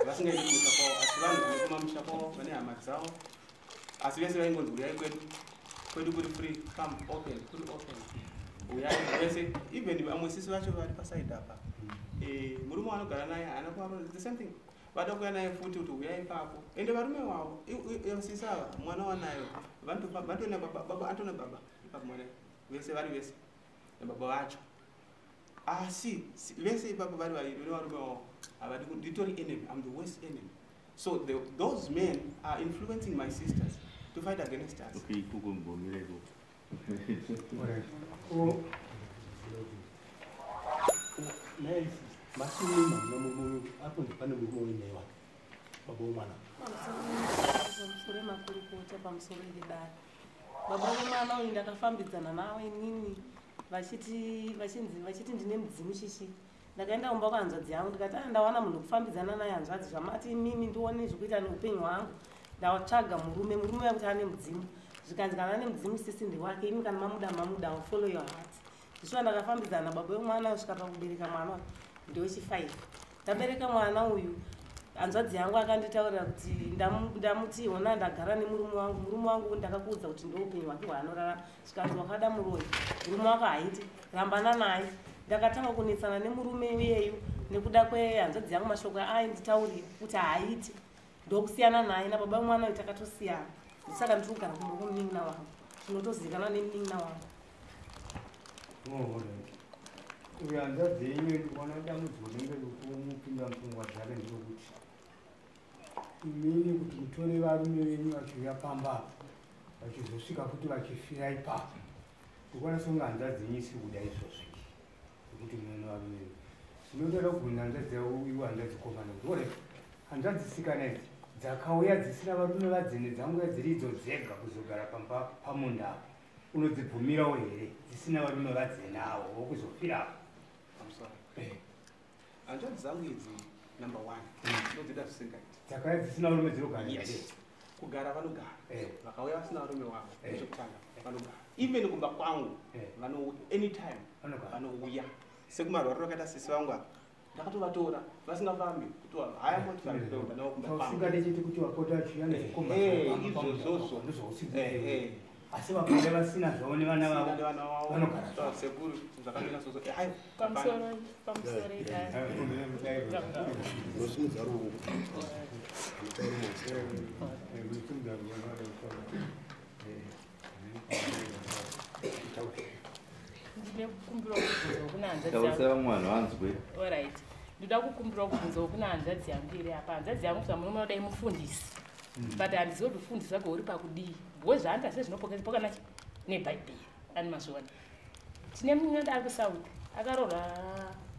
vasingaendi kumusha kwavo. Asi vanhu vane kumamusha kwavo vane hama dzavo, asi vese vaingonzi uyai kwedu, kwedu kuri free, come open, kuri open, uyai vese. Even vamwe sisi vacho vari paside apa, murume waanogara naye haana kuvaroora, the same thing, vada kuuya naye futi kuti uyai ipapo. Ende varume wavo, sisi ava, mwana wanayo vantoona baba, baba atona baba ipapo, mwana vese vari vese nababa vacho. Asi vese ipapo vari vaviri nevarume wavo havadi nditori enemy. I'm the worst enemy. So those men are influencing my sisters to fight against us. Okay, ikoko mbomira ikoko. Alright. Oh, masumima nomurume akunzi pane murume uine wake, baba womwana. Pamusoro emakurukota, pamusoro edare, baba vemwana uyu ndakafambidzana navo inini, vachiti vachinzi vachiti ndine mudzimu chichi. Ndakaenda kumba kwahanzvadzi yangu, ndikati, a ndawana munhu wekufambidzana naye hanzvadzi, zvamati imimi ndione zvekuita neupenyu hwangu. Ndatsvaga murume, murume uya kuti ane mudzimu. Zvikanzi kana ane mudzimu, sisi, ndewake imi, kana mamuda mamuda, follow your heart. Zvishuwa ndakafambidzana nababa vemwana kusvika pakubereka mwana ndewechi5. Ndabereka mwana uyu, hanzvadzi yangu akanditaurira kuti ndamuti, hona, ndagara nemurume wangu, murume wangu ndakakuudza kuti ndoupenyu hwake hwaanorarama. Zvikanzi wakada muroyi, murume wako haiti, rambana naye. Ndakatanga kunetsana nemurume iyeyu nekuda kwehanzvadzi yangu, mashoko ainditaurira kuti haaiti, ndokusiyana naye. Nababa vemwana uyu takatosiyana. Saka ndiri kugara kumba kwomunin'ina wangu, zvinotozivikanwa nemunin'ina wangu. Oh, alright. Uyu hanzvadzi yenyu, ndikuona dambudziko rinenge rikumupinda mupfungwa dzake nderekuti imini kuti mutore varume venyu vachiuya pamba apa, vachizosvika futi vachifira ipapo. Ndikuona songe hanzvadzi yenyu isiri kuda izvozvo, nekuti munono varume venyu. Zvinotoda kubvunza hanzvadzi yavo, iwe hanzvadzi komana, kuti alright, hanzvadzi sikana idzi dzakauya dzisina varume vadzene, dzanguya dziri idzo dzega kuzogara pamba pamunda apa, unodzibvumirawo here dzisina varume vadzene avo vokuzofirapo? I'm sorry, hanzvadzi dzangu idzi, number one, ndodzida zvisingaiti. Dzakauya dzisina varume dzinogara? Yes, kugara vanogara. Vakauya vasina varume wavo, chekutanga vanogara. Even kumba kwangu vanouya anytime. Vanogara. Vanouya sekumarwariro akaita sisi vangu apa, ndakatovatora vasingafambi, kuti haya motifambi navo kumba kwangu. Usingade chete kuti vapota vachiuya nezikomba. Izvozvozvo. Asi vakauya vasina zvavo nevana vavo vanogara. Sekuru zvakamira soso. Aiwa. Pamusoro, pamusoro idare. Unosimudza ruoko. Ndine kukumbirawo kubvunzawo kuna hanzvadzi yangu. Taurisa vamwe vanhu vanzwe. Alright. Ndoda kukumbirawo kubvunzawo kuna hanzvadzi yangu iri apa. Hanzvadzi yangu zvamurume unoda imufundisi. But handizivi kuti ufundisi wake huri pakudii. Because zvaanoita sezvinopokana nebhaibheri. Ani mazviona. Tine munin'ina ari kuSouth. Akaroorwa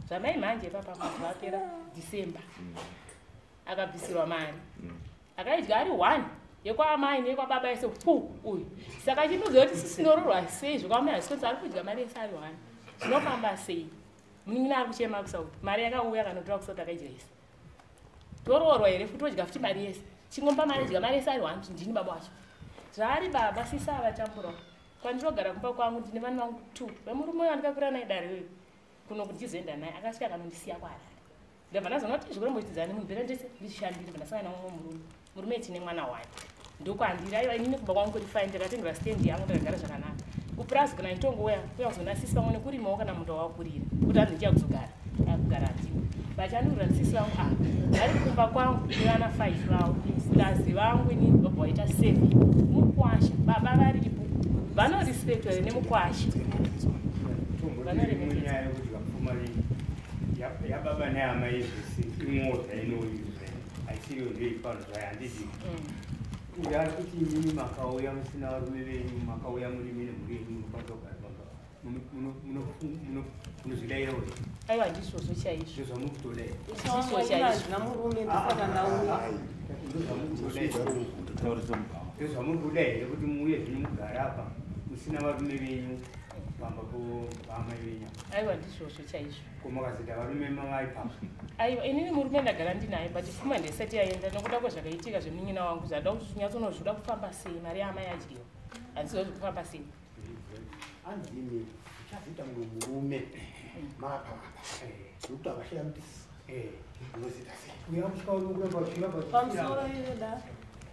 zvamai manje ipapa mazuva apera December. Akabvisirwa mari. Akaidya ari 1 yekwaamai neyekwababa yese pu uyu. Saka chinoziva kuti sisi tinoroorwa sei zvekwamai hazvikonzi ari kudya mari yese ari 1. Zvinofamba sei? Munin'ina ari kuchema kuSouth. Mari yakauya akanotora kuSouth akaidya yese. Toroorwa here futi todya futi mari yese. Chingomba mari dya mari yese ari 1 ndini baba wacho. Zvaari baba sisi avatamburawo. Kwandinogara kumba kwangu ndine vana vangu 2. Vemurume uyu andakakura naye dare uyu. Kuno kuti ndizoenda naye akasvika akanondisiya kwaHarare. Ndabva ndazoona kuti zvikurombochitidzana nemunhu pera ndese ndishandire ndabva ndasangana nemumwe murume. Murume tine mwana wani. Ndokwandiri aiwa inini kumba kwangu kuri fine ndakatengerwa stand yangu ndakagara zvakanaka. Kupurazi kana nditongouya kuya kuzoona sisi vangu nekurimawo kana munda wakurira. Kuti hanzi ndichiya kuzogara. Akugara handiko. Vachandiurira sisi vangu ava. Vari kumba kwangu nevana 5 vavo. Plus vangu inini vabva vaita 7. Mukwasha baba varipo. Vanorespectwa here nemukwasha. Tomboti nyaya yekuti vapfuma yababa neamai zvese imota inouyizve haisiriyo ndoipano zvayo handiti. Uyo ari kuti imimi makauya musina varume venyu makauya muri mine mhuri yenyu munokwanisa kugara pamba munozvidaira uri. Aiwa ndizvozvo chaizvo. Ndozvamuri Ndizvo chaizvo. Handina murume ndosaka ndauya. Ndozvamuri kuda here kuti muuye zvino mugare apa musina varume venyu pamba paamai venyu. Aiwa ndizvozvo chaizvo. Ko makazoita varume mavai pamba. Aiwa inini murume ndagara ndinaye but pfuma ndisati yaenda nekuda kwezvakaitika zvemunin'ina wangu zvada kuti tinyatsonozvida kufamba sei mari yaamai adyiwa. Handizivi kuti kufamba sei. Anzini uchazoita mumwe murume mapa nekuti avashaya kuti unozoita sei. Uya kusvika unokuramba uchiramba Pamusoro ida.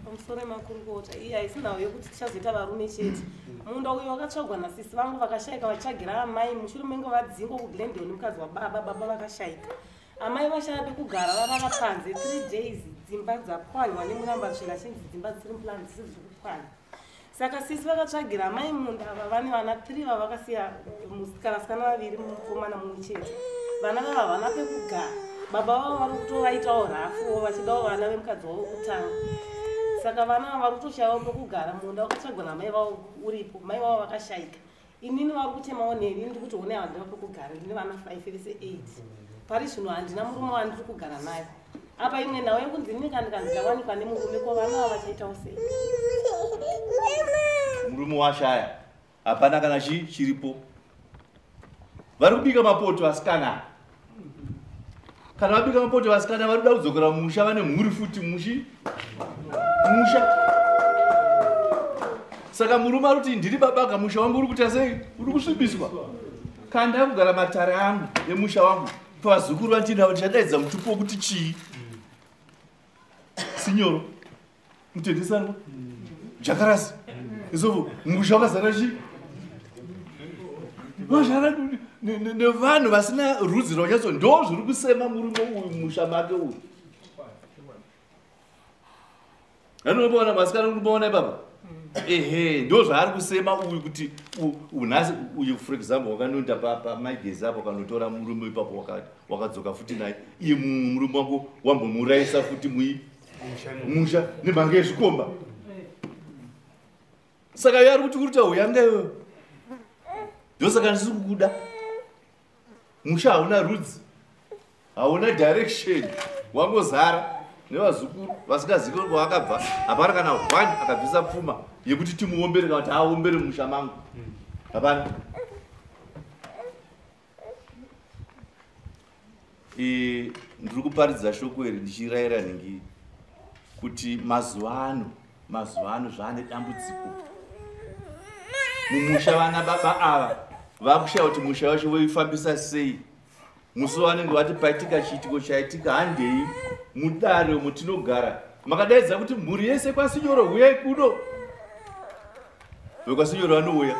Pamusoro emakurukota. Iyi haisi nhau yekuti tichazoita varume chete. Munda uyu wakatsvagwa nasisi vangu vakashaika vatsvagira amai mushure menge vadzingwa kuGlendale nemukadzi wababa baba vakashaika. Amai vashaya pekugara varara panze 3 days dzimba dzapwanywa nemurambatsvina chinzi dzimba dzisiri muplan dzisiri dzekupwanya. Saka sisi vakatsvagira amai munda ava vane vana 3 vavakasiya vasikana vaviri mukomana mumwe chete. Vana vava havana pekugara. Baba vavo vari kutovaitawo rafuwo vachidawo vana vemukadzi wavo wekutanga. Saka vana ava vari kutoshayawo pekugara munda wakatsvagwa namai vavo uripo. Mai vavo vakashaika. Inini vari kuchemawo neni ndiri kuti honai handina pekugara ndine vana 5 vese 8. Pari zvino handina murume wandiri kugara naye. Apa imwe nhau yekunzi inini kana ndikanzi ndawanikwa nemurume ko vana ava vachaitawo sei? Murume washaya. Hapana kana chiripo. Vari kubika mapoto vasikana. Kana vabika mapoto vasikana vari kuda kudzokera musha vane mhuri futi musha. Saka murume ari kuti ndiri babaka musha wangu uri kuita sei? Uri kusvibiswa. Kana ndakugara matare angu emusha wangu pavazukuru vandinavo ndichadaidza mutupo wekuti chii? Sinyoro. Mutendesano. Jakarasi. Isovo musha wakazara chii? Vazhara nevanhu vasina rudzi rwanyatso ndo zviri kusema murume uyu musha make uyu. Anoona masikana unoona ipapa. Ehe ndo zvaari kusema uyu kuti unhasi uyu for example wakanoenda pamaigezi apo ukanotora murume ipapo wakadzoka futi naye iye murume wako wambomuraisa futi musha nemhanga yezvikomba. Saka iye ari kuti kuruta huyanga iwewe. Ndosaka ndisiri kukuda. Musha hauna rudzi. Hauna direction. Wangozara nevazukuru vasingazivi kwavakabva. Hapana kana one akabvisa pfuma yekuti timuombere kana kuti aombere musha mangu. Hapana. Ndiri kuparidza shoko iri ndichirayira nhingi kuti mazuva ano zvaane dambudziko. Mumusha vana baba ava vakushaya kuti musha wacho voifambisa sei. Musi wanenge vati paitika chiitiko chaitika handei mudare mutinogara. Makadaidza kuti mhuri yese kwaSinyoro huyai kuno. Vekwasinyoro vanouya.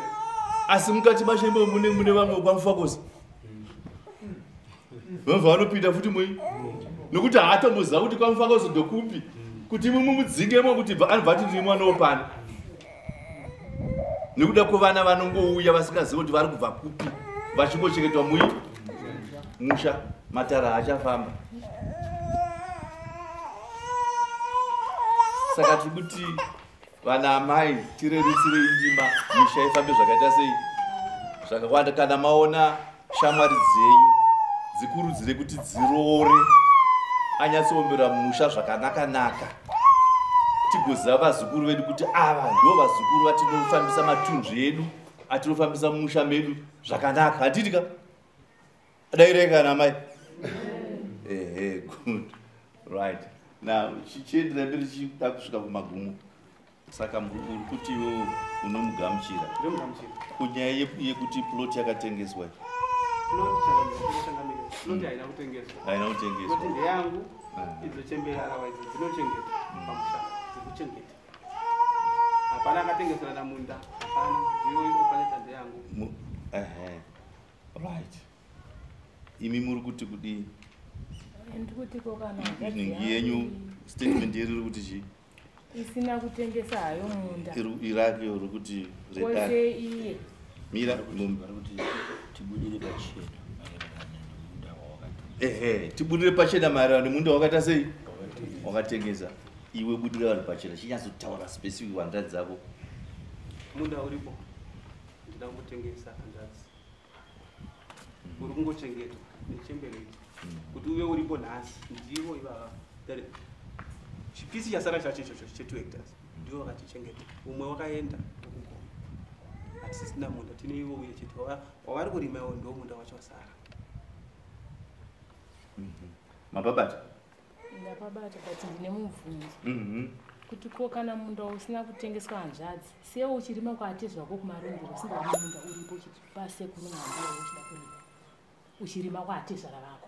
Asi mukati macho imomo mune vamwe vekwaMufakosi. Vamwe vanopinda futi mui. Nokuti haatomboziva kuti kwaMufakosi ndokupi. Kuti imwe mumudzingemo kuti anobva ati ndiri mwana wopano. Nekuda kwevana vanongouya vasingazivi kuti vari kubva kupi vachingochengetwa mui musha matara achafamba. Saka tiri kuti vana amai tirerutsirei ndima misha ifambe zvakaita sei zvakawanda. Kana maona shamwari dzenyu dzikurudzire kuti dziroore anyatsoombera musha zvakanaka-naka, tigoziva vazukuru vedu kuti ava ndo vazukuru vatinofambisa matunzvi edu atinofambisa musha medu zvakanaka. Handiti ka? Dairei kana amai? Ehe, good. Right. Now, chichiendera mberi chichida kusvika kumagumo. Saka uri kuti iwewe unomugamuchira kunyaya yekuti plot yakatengeswa? Plot haina kutengeswa. Haina kutengeswa. Plot ndeyangu, idzo chemberarawa idzo dzinochengeta pamusha, dziri kuchengeta. Hapana akatengeserana munda, hapana. Ndiyo operator ndeyangu. Ehe. Right. Imi muri kuti kudii? Ndikuti ko kana hanzvadzi Ningi yenyu statement yedu iri kuti chii? Isina kutengesa hayo munda. Irake uri kuti redare. Kwose iye. Mira, vari kuti tibudire pachena maererano nemunda wawakatengesa. Ehe, tibudire pachena maererano nemunda wakaita sei? Wakatengesa. Iwe budira vanhu pachena, chinyatsotaura specific hanzvadzi dzako. Munda uripo. Ndida kutengesa hanzvadzi. Uri kungochengetwa nechembere idzi. Kuti uve uripo nhasi, ndivo ivava. Chipisi chasara chacho ichocho che2 hectares. Ndivo vakachichengeta. Umwe wakaenda kugoma. Hatisisina munda, tine ivo uye chete. Wavari kurima iwo ndo munda wacho wasara. Mapabata? Ndapabata, but ndine mubvunzo. Kuti ko kana munda usina kutengeswa hanzvadzi, sei uchirima kwatezvako kumarondera usingadi munda uripo uchipa sekuru nambuya uchida kurima? Uchirima kwatezvara vako.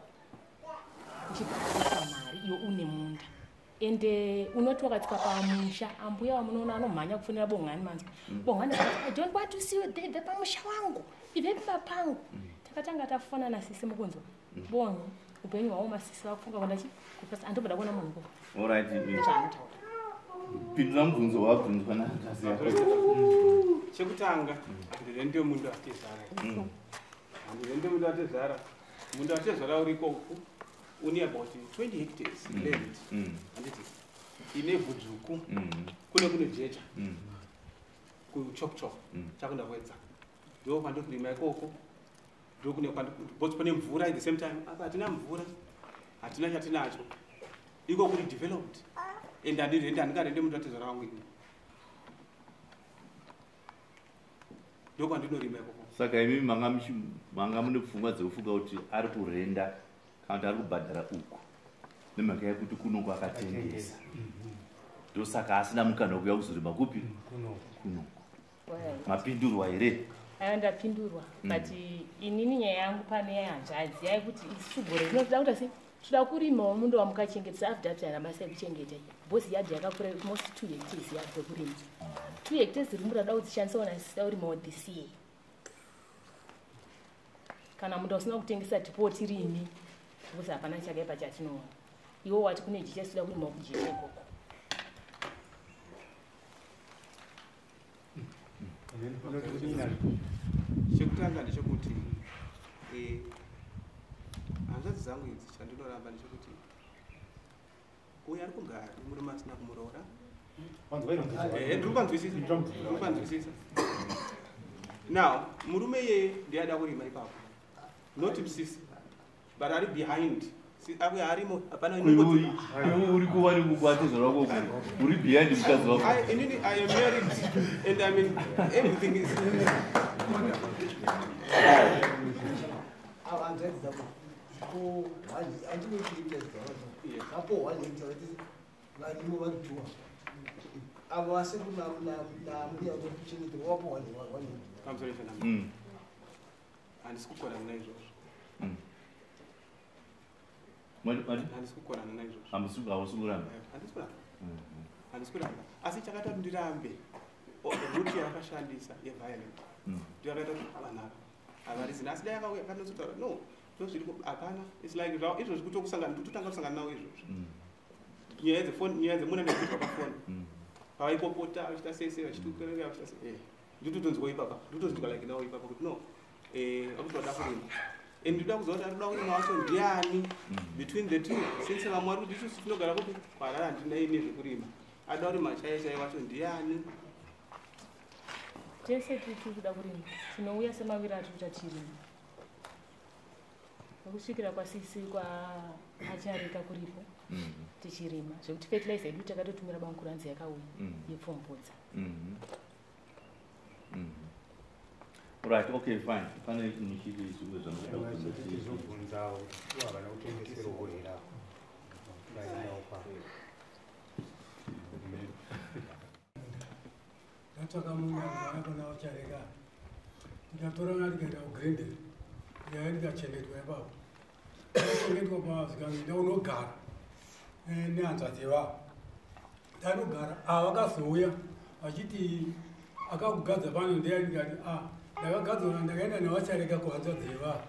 Uchibhadhariswa mari iwe une munda. Ende unoti wakatsika pamusha, ambuya wamunoona anomhanya kufonera Bongani manzwa. Bongani akati, I don't want to see you there, pamusha wangu. Ibve pamba pangu. Takatanga tafona nasisi mukunzwa. Bongi, upenyu hwawo masisi vakufunga kuenda chi? Kupasa andoboda kuona munhu ikoko. All right. Ndozvaanotaura. Pindura mubvunzo wabvunzwa nahanzvadzi yako. Chekutanga, handirende munda watezvara. Handirende munda watezvara. Munda watezvara uriko uku. Une about 20 hectares land. Handiti? Ine ivhu dzvuku. Kune jecha. Kuchop chop. Chakunda kwedza. Ndo kwandokurima ikoko. Ndo kune because pane mvura at the same time. Apa hatina mvura. Hatina chatinacho. Iko kuri developed. And handirende, handingarende munda watezvara wangu ini. Ndo kwandinorima ikoko. Saka imi manga mune pfungwa dzekufunga kuti ari kurenda kana kuti ari kubhadhara uku nemhaka yekuti kuno kwakatengesa, ndosaka asina mukana wekuuya kuzorima kupi? Kunoku. Mapindurwa here? Aiwa, ndapindurwa. But inini nyaya yangu pane hanzvadzi yaikuti isusu gore rino toda kuita sei, toda kurimawo munda wamukachengetesa. Affidavit haina basa yekuchengeta bhosi. Yadhi yakakura, almost 2 hectares yadhi dzekurima. 2 hectares dziri munda toda kudzishandisawo nasisi kurimawo this year. Kana munda usina kutengesa, tipowo tirime because hapana chakaipa chatinoona. Iwo wati kune jecha, toda kurimawo kujecha ikoko. Chekutanga ndechekuti hanzvadzi dzangu idzi, chandinoramba ndechekuti uyu ari kugara nemurume asina kumuroora. Ndiri kupanzwisisa. Now murume iyeye ndiye ada kurima ipapo, not msisi, but ari behind. Auya arimo, hapana. Iwe uri kuva nekukwatezvara wako, uri behind mukadzi wako. Inini I am married and I mean everything is order. Hanzvadzi dzako ko handinochiita apo 1 hectare varimo vari two avo vasekuru nambuya kuchengeta wapo 1 hectare. Pamusoro chanamba. Handisi kukorana naizvozvo. Mati? Handisi kukorana naizvozvo. Hausi kuramba? Handisi kuramba, handisi kuramba, asi chakaita kuti ndirambe Route yaakashandisa yeviolent ndiyo yakaita kuti vanhu ava havarizini. Asi dai akauya akanyatsotaura, no, ndozviripo, hapana. It's like izvozvi kutokusangana, kutotanga kusangana nawo izvozvi. Nyaya dzefoni, nyaya dzemuna nedzibva pafoni, pavaipopota vachiita sei sei, vachitukerera, vachiita sei, nditotonzwa ipapa, nditotonzwa like nawo ipapa kuti no, akuti vada kurima, and ndoda kuziva kuti arikuda kurima wacho ndiani between the two, since vamwe vari kuti isusu tinogara kupi, kuHarare, handinai nezvekurima. Ada kurima chaiye chaiye wacho ndiani? Tese tiri kuda kurima, tinouya semaviri atiri kuita tirima nekusvikira kwasisi kwaachareka kuripo, tichirima zvekuti fertilizer yedu takatotumira bankuranzi yakauya yepfumvudza. Right, okay, fine. Pane muchiri zvimwe zvamunoda kubvunza? Tizobvunzawo kuti havana kutengeserwa here vaendawo pa Ndatsvaka munda ndakona uchareka, ndikatorana, ndikaenda kuGreendale, ndikaya ndikachengetwa ipapo. Ndachengetwa pazvikanzi ndaunogara nehanzvadzi vavo. Ndanogara, ava vakazouya vachiti akakugadza pano ndeyani? Ndikati a ndakagadzwa, ndakaenda nevachareka kuhanzvadzi vavo,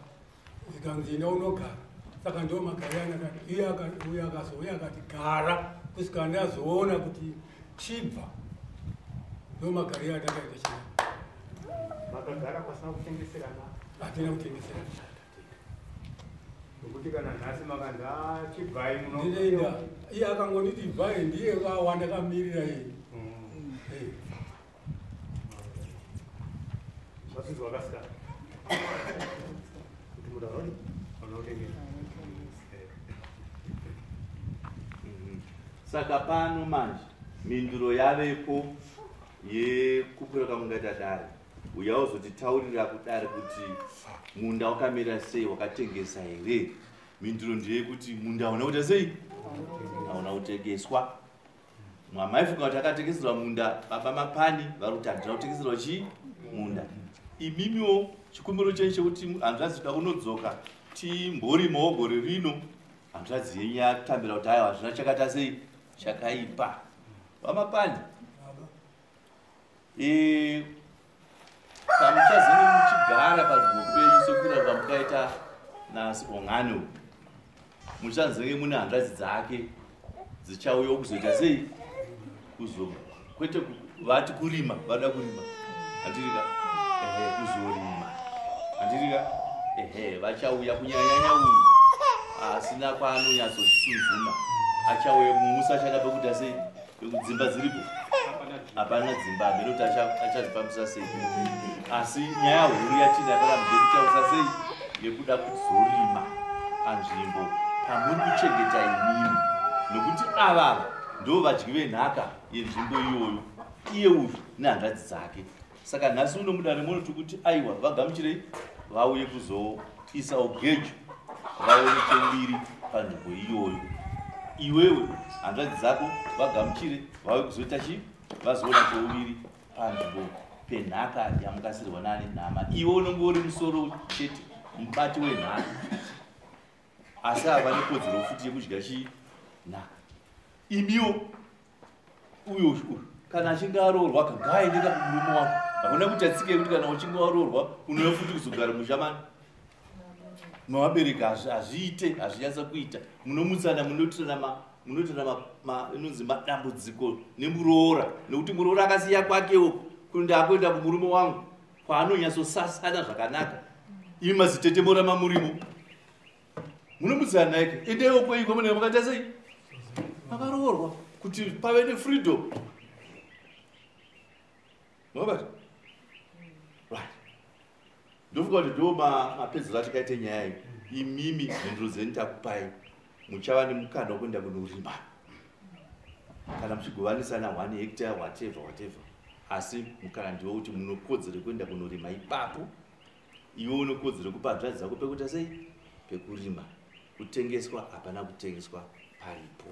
zvikanzi ndaunogara. Saka ndo magariro anakati iye. Uyo akazouya akati gara kusvika ndazoona kuti chibva. Ndo magariro atakaita china. Makagara pasina kutengeserana? Hatina kutengeserana. Nokuti kana nhasi makanzi achibvai muno. Ndinoenda, iye akangonditi bvai, ndiye wandakamirira iye. Mazvinzwa akasikana kuti munhu anodi anotengesa. Saka pano manje mhinduro yavepo yekupura kwamungaita dare. Uya uzotitaurira kudare kuti munda wakamira sei, wakatengesa here? Mhinduro ndeyekuti munda hauna kuita sei, hauna kutengeswa. Mwamaifunga kuti akatengeserwa munda, baba Mapani vari kuti handina kutengeserwa chii munda. Imimiwo chikumbiro chenyu chekuti hanzvadzi toda kunodzoka timborimawo gore rino, hanzvadzi yenyu yatambira kuti aiwa, hazvina chakaita sei chakaipa. VaMapani, pamuchazenge muchigara panzvimbo penyu sekuita kwamukaita nasibongani, muchanzenge mune hanzvadzi dzake dzichauya kuzoita sei, kuzo kwete vati kurima, vada kurima, handirika? Ehe, kuzorima, handirika? Ehe, vachauya, kunyanyanya uyu asina kwaanonyatsozvisunzuma achauya. Musachada pekuita sei, pekuti dzimba dziripo, hapana dzimba, hamene kuti achazvifambisa sei. Asi nyaya huru yatina panapa ndeyekutaurisa sei yekuda kuzorima panzvimbo pamuri kuchengeta imimi, nokuti ava ndo vadyi venhaka yenzvimbo iyoyo, iye uyu nehanzvadzi dzake. Saka nhasi uno mudare munoti kuti aiwa, vagamuchirei vauye kuzoisawo gejo, vaone chembiri panzvimbo iyoyo. Iwewe, hanzvadzi dzako vagamuchire vauye kuzoita chii, vazoona cheuviri panzvimbo penhaka yamukasirwa nani nhama. Iwe unonge uri musoro chete, mubati wenhaka, asi hava nekodzero futi yekudya chii nhaka. Imiwo uyo uyu kana achinge aroorwa ngaaendeka kumurume wako. Hakuna kuti atsike yekuti kana uchinge waroorwa unouya futi kuzogara mushamani mavabereki. Hazviite, hazvinyatsa kuita. Munomutsana, munoitirana inonzi madambudziko nemuroora, nekuti muroora akasiya kwakewo kuenda akuenda kumurume wangu kwaanonyatsosasana zvakanaka. Imi mazitete morama murimo, munomutsana naike. Endeiwo kwenyu kwamunenge makaita sei, makaroorwa, kuti pave nefreedom. Mabata right? Ndofunga kuti ndo mapedzero atikaite nyaya iyi. Imimi mhinduro dzenyu takupai, muchava nemukana wekuenda kunorima kana muchigovanisana 1 hectare, whatever whatever, asi mukana ndiwo kuti munokodzero kuenda kunorima ipapo. Iwe unokodzero kupa hanzvadzi dzako pekuita sei, pekurima. Kutengeswa hapana kutengeswa paripo.